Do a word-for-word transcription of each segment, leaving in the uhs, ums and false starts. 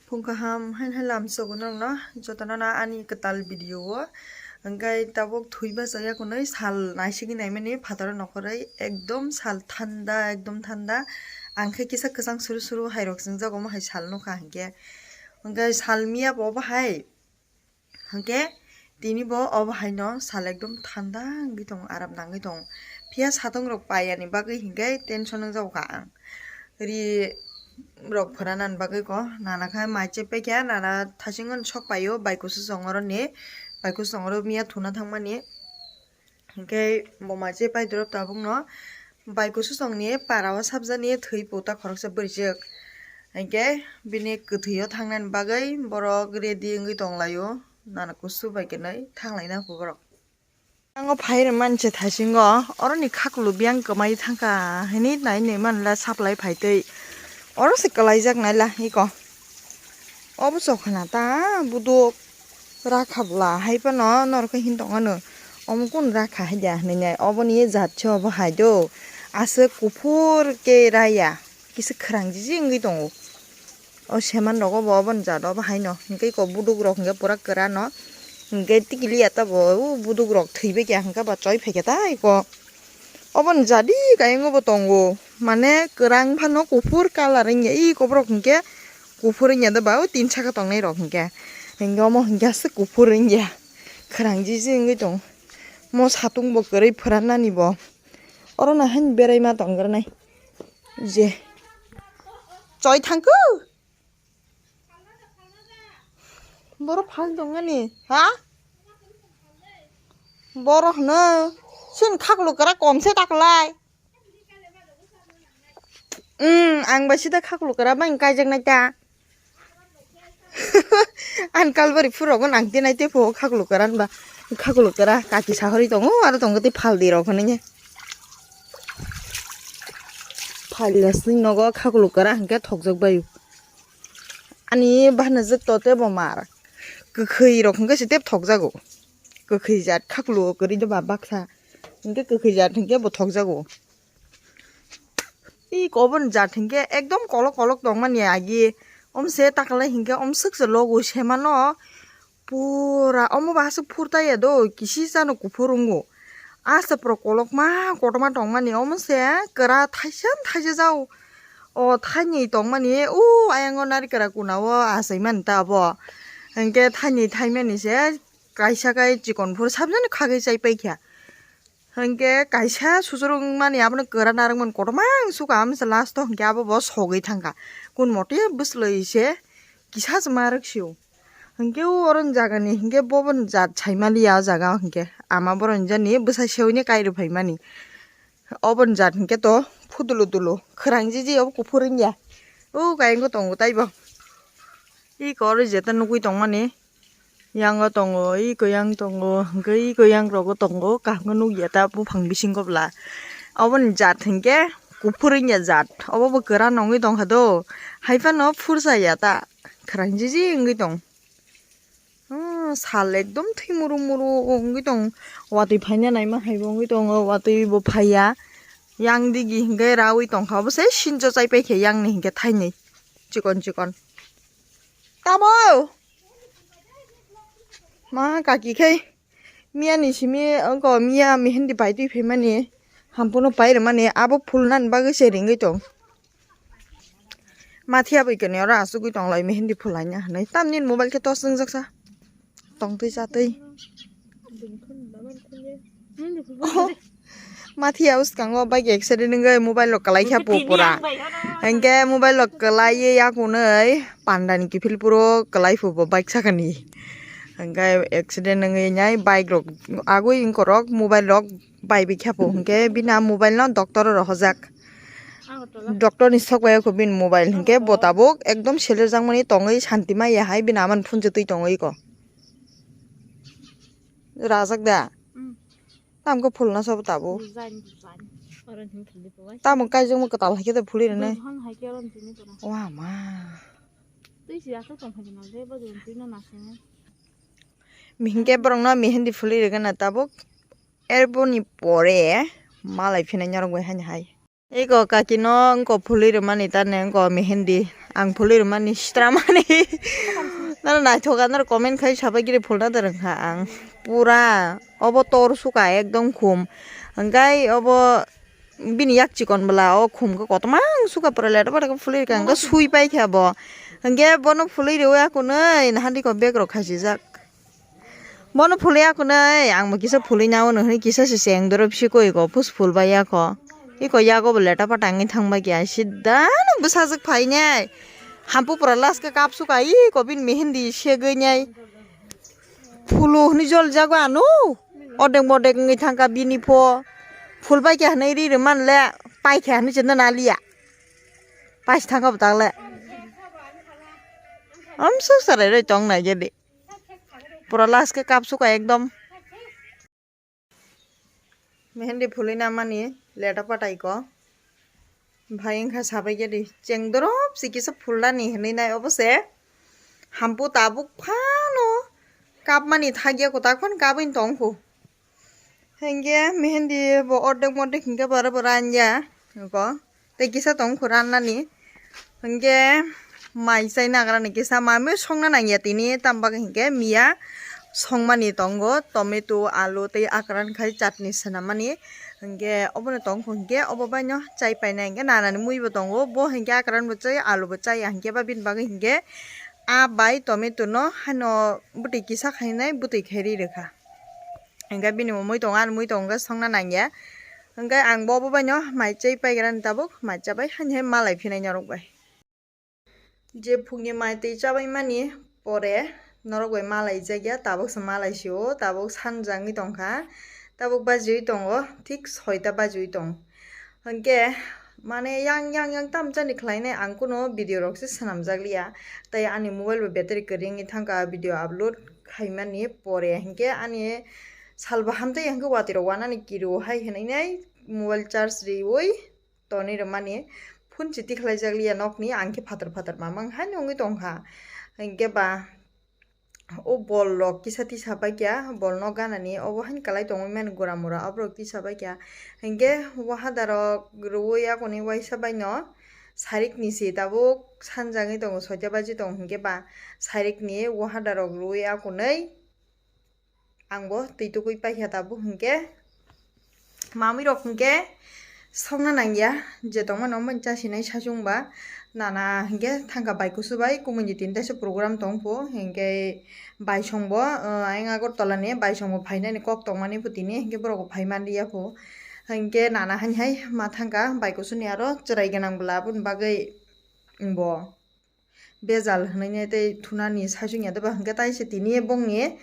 Phung kaham hain hai lamsogo nokno jotono no ani kwtal video o. Hwnkhe tabuk thwi bachaya kunui sal naisigwi naimani phataro nokhorwi ekdom sal thanda, ekdom thanda. Ang khe kisa kwchang suru suru hai rok chwngjak omo hai sal nukha hinkhe. Hwnkhe sal miya bo obo hai. Hwnkhe tini bo obo haino sal ekdom thanda wngwi tongo, aram nangwi tongo. Phiya satung rok paiya ni bagwi hinkhe tension wngjago kha ang. Ri rok phwranani bagwi ko nana khai mai chepai kha, nana thasing ani sok paio, bai kusu chongoroni, bai kusu chongoro miya thuna thangmani. Hinkhe bo mai chepai drop tabukno bai kusu chongni para o sabjani thwi puta khoroksa bwrwichwk. Hinkhe bini kwthwio thangnani bagwi borok ready wngwi tonglaio, nana kusu bai kwnwi thanglaina borok. Ang o phai rwmani se thaisingo, oroni khakulu biyang kwmai thangkha hinwi nai nwi manla supply phaitwi. Oro se kwlaijak naila iko. Obo chokha na ta buduk rakha bwla hai phano norokhe hin tong ano. Omo kun rakha hai dia hinwi nai. Oboni jat se obo hai do. Aswk kuphur khe raya. Kisa khwrang jiji wngwi tongo. O seman rogo bo oboni jat obo haino. Hinkhe iko buduk rok hinkhe pura kwrano. Hinkhe tikili ya tabo o buduk rok thwi bai kha hinkhe ba choi phai khe ta iko. Oboni jat iko ayang bo tongo. Mane kwrang phano kuphur colour wngya. Iko borok hinkhe kuphur wngya da ba o tin saka tongnai rok hinkhe. Hinkhe omo hinkhe aswk kuphur wngya. Khwrang jiji wngwi tongo. Mo satung bo kwrwi phwrannani bo. Oro no haino berai ma tong granai. Je. Choi thangkhu. Boro phal tongani, ha? Boro hwno. Sin khaklu kara komse taklai. Um, ang bai sida khaklu kara bai kaijak nai ta. Ani kalbari phuro gon ang tinai te pho khaklu kara ba. Khaklu kara kaki sahori tongo aro tongo te phal di rok hwnwi. Phal yasni nogo khaklu kara hwnkhe thokjak bai. Ani bahna jwk to tebo mar. Kwkhwi rok hwnkhe se tep thokjago. Kwkhwi jat khaklu kwrwi de ba baksa. Hwnkhe kwkhwi jat hwnkhe bo thokjago. Ih, kobon jat hwnkhe ekdom kolok kolok tongmani agi. Omse takalai hwnkhe omswk se logo semano. Pura omo ba aswk phur taiya do, kisi chano kuphur wngo. Aswk pura kolokma kotorma tongmani omo se kwra thaisa thaisa jao. O thaini tongmani o ayang o narikra kuna o achaimani ta abo. Hwnkhe thaini thaimani se kaisa kai chikon phur sabjani khagwi chai paikha. Hwnkhe kaisa susurung mani abono kwra narwkmani kotorma ang sukha, amsa last o hwnkhe abo bo sogwi thangkha. Kun mote bwslwi se kisa se ma rwk sio. Hwnkhe o oro ni jaga ni hwnkhe bo bo ni jat sai maliya o jaga o hwnkhe ama borok ni jani bwsa sewini kai rw phaimani. Obo ni jat hwnkhe to phudulu dulu khwrang jiji obo kuphur wngya. O kayang o tongo taibo. Iko oro jeta nugwi tongmani. Yang o tongo, iko yang tongo, hwnkhe iko yang rogo tongo, kaham khe nukya ta buphang bisingo bwla. Oboni jat hwnkhe kuphur wngya jat, obo bo kwran wngwi tongkha do, hai phano phursa ya ta, khwrang jiji wngwi tong. Hmm, sal ekdom thwi muru muru wngwi tong, watwi phaina naima hai bo wngwi tongo, watwi bo phaiya. Yang digi hwnkhe rawi tongkha, obo se sinjo chai paikha yang ni hwnkhe thainwi chikon chikon. Tamo? Ma kaki khai miya ni simi wngko miya mehendi pai twi phaimani hampuno pai rwmani abo phulnani bagwi se ringwi tong. Mathiya bai kani oro asugwi tonglai mehendi phulaina hinwi tamni mobile khe tos wngjak sa tongtwi chatwi. Mathiya bwskango bike accident wngwi mobile rok kwlai kha po pura. Hwnkhe mobile rok kwlaiwi yakunwi pandani kiphil phuru kwlai phu bo bike sakani. Hwnkhe accident wngwi nai bike rok agwi wngkorok mobile rok bai bi kha po hwnkhe bini a mobile no doctor o rohorjak. Doctor ni sok bai o kho bini mobile hwnkhe bo tabuk ekdom selerjakmani tongwi santi maya hai bini amani phunjatwi tongwi ko. Rajak da? Tamo khe phulna sabo tabuk. Bujaini, bujaini. Oro ni phuldi bubai. Tamo kaijakma kwtal hai khe da phuli rwnai. Buphang hai khe oro ni tini pura. Wa ma. Twi si aswk tong phai nang de, bo jong twi no nasing. Mihingke borok no mehendi phuli rwgana tabuk. Erboni pore malai phinai norok bai hani hai. Eko kaki no wngko phulwi rwmani tane wngko mehendi. ang phulwi rwmani sitramani. Nang naithok anw comment khai sabai giri phulna da rwngkha ang. Pura obo tor suka ekdom khum. Hwnkhe obo bini yak chikon bwla o khum khe kotomang suka pura letra pada khe phulwi rwkha hwnkhe sui paikha bo. Hwnkhe bono phulwi rwui akunwi nahandi kok bag rok khachijak. Bono phulwi akunwi ang bo kisa phulwi nao no hwnwi kisa se cheng dorop sikoi go phus phul bai yakho. Iko yago bo leta pata wngwi thang bai khe ai sida no bwsajwk phainai. Hampu pura last khe kapsuk ai iko bini mehendi segwi nai. Phulu hwnwi jol jago ano. Odek modek wngwi thangkha bini pho. Phul bai khe hwnwi ri rwman le pai khe hwnwi chwngno naliya. Pais thangkha bo tak le. Amsuk sarai roi tong nai gede. Pura last khe kapsuk ai ekdom. Mehendi phulwi namani leta patai ko. Bhai wngkha sabai gedi cheng dorop si kisa phulnani hinwi nai obo se. Hampu tabuk phano kapmani thagya kwtak phano kabwi tongkhu. Hingke mehendi bo ordek mordek hingke bara bara anja ko. Tei kisa tong kho rannani. Hingke mai chai nagrani kisa mami songna nangya tini, tamo bagwi hingke miya songmani tongo, tomato, alu tei akran khai chutney swnamani. Hingke obono tong kho hingke obo baino chai painai hingke nanani mui bo tongo, bo hingke akran bo chai, alu bo chai, hingke ba bini bagwi hingke aa bai tomato no haino bwtwi kisa khainai bwtwi khai ri rwkha. Hingke bini bo mui tongo, ani mui tongo hingke songna nangya. Hingke ang bo, bo baino mai chai paigrani tabuk, mai chabai hani hai malai phinai norok bai. Je phungni mai twi chabai mani pore norok bai malai jakya, tabuk se malai sio, tabuk sanja wngwi tongkha, tabuk bajiui tongo, thik soita bajiui tong. Hingke mane yang yang yang tam chani khlainai ang kuno video rok se swnamjak liya, tei ani mobile bo battery kwrwi wngwi thangkha video upload khaimani pore, hingke ani salbo hamtwi hingke watwi rok wanani kiro hai hinui nai mobile charge riui tonwi rwmani phone se tikhlaijak liya nokni, ang khe phatar phatar mamang haino wngwi tongkha. Hingke ba o bol rok kisa tisa paikya, bol nok ganani obo haino kwlai tongwi mani gura mura oborok tisa paikya. Hingke wahada rok rwui akoni waisa baino sarikni se tabuk sanja wngwi tongo, soita baji tongo hingke ba sarikni wahada rok rwui akonwi. Ang bo twi tukui paikha tabuk hingke mamwi rok hingke songna nangya, je tongmani omo chasinai sachung ba nana hingke thangkha bai kusu bai kumui ni tini taisa program tong pho hingke bai song bo ayang Agartala ni bai song bo phainani kok tongmani pho tini hingke borok bo phai manliya pho hingke nana hani hai ma thangkha bai kusu ni aro chwrai gwnang bwla aboni bagwi bo. Bejal hinui tei thunani saichung ya deba hingke taise tini bongni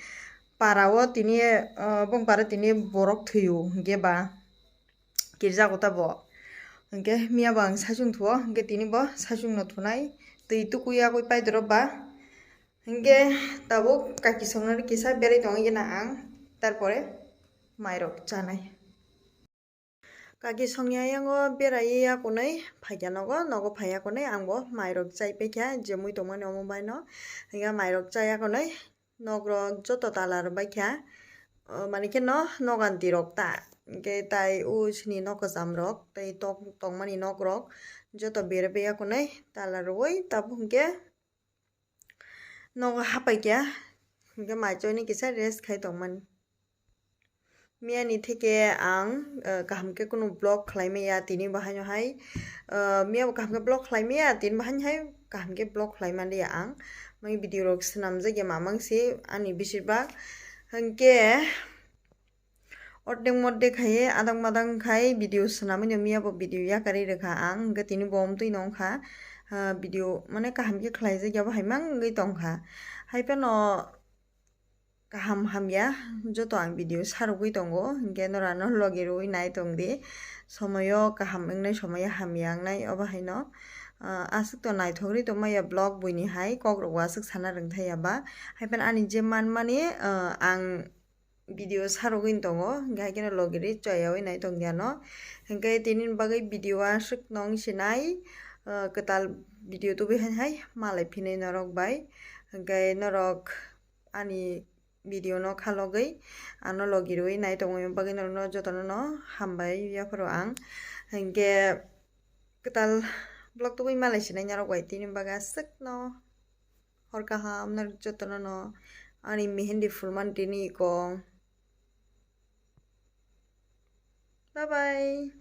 para o tini, ah, bong para tini borok thwi o hingke ba kirjago ta bo. Hingke miya bo ang saichung thuo hingke tini bo saichung no thunai twi tukui yagwi paidoro ba hingke tabuk kaki songno kisa berai tongwi gana ang tarpore mairok chanai. Kaki songya yango berai ya kunui phaikya nogo, nogo phaiya kunui ang bo mairok chai paikha, je mui tongmani omo baino. Hingke mairok chaya kunui nokrok joto tala rwbaikha, o, mani kheno noganti rok ta. Hingke tai o sini nok kwcham rok tei tok tongmani nokrok joto berabaiya kunui tala rwui tabuk hingke. Nogo hapai khe, hingke mai choini kisa rest khai tongmani. Miyani theke ang, eh, kaham khe kunu vlog khlai maya, tini bo haino hai, eh, miya bo kaham khe vlog khlai maya, tini bo haino hai kaham khe vlog khlai manliya ang. Mai video rok swnamjak ya mamang se ani beshirbak. Hingke, Ordek mordek khai, adang madang khai video swnamwi no miya bo video yakarwi rwkha ang, hwnkhe tini bo omtwi no wngkha, ah, video mane kaham khe khlaijak ya bo hai mang wngwi tongkha. Hai phano kaham hamya joto ang video sarogwi tongo, hwnkhe norano logi rwui nai tongdi. Somoyo kaham wngnai, somoyo hamya wngnai, obo haino, ah, aswk to naithok rwi tongmaya vlog buini hai, kok rok bo aswk sana rwngthai ya ba. Hai phano ani je manmani, ah, ang video sarogwi tongo, hingke hai kheno logi ri choyawi nai tongya no. Hingke tini ni bagwi video aswk nong sinai, ah, kwtal video tubui hai hai malai phinai norok bai. Hingke norok ani video no khalogwi ano logi rwui nai tongwi bagwi norokno jotono no hambai yaphuru ang. Hingke kwtal Vlog tubui malai sinai narok bai tini baga swkno. Hor kaham narok jotono no ani mehendi phulmani tini iko. Bye bye.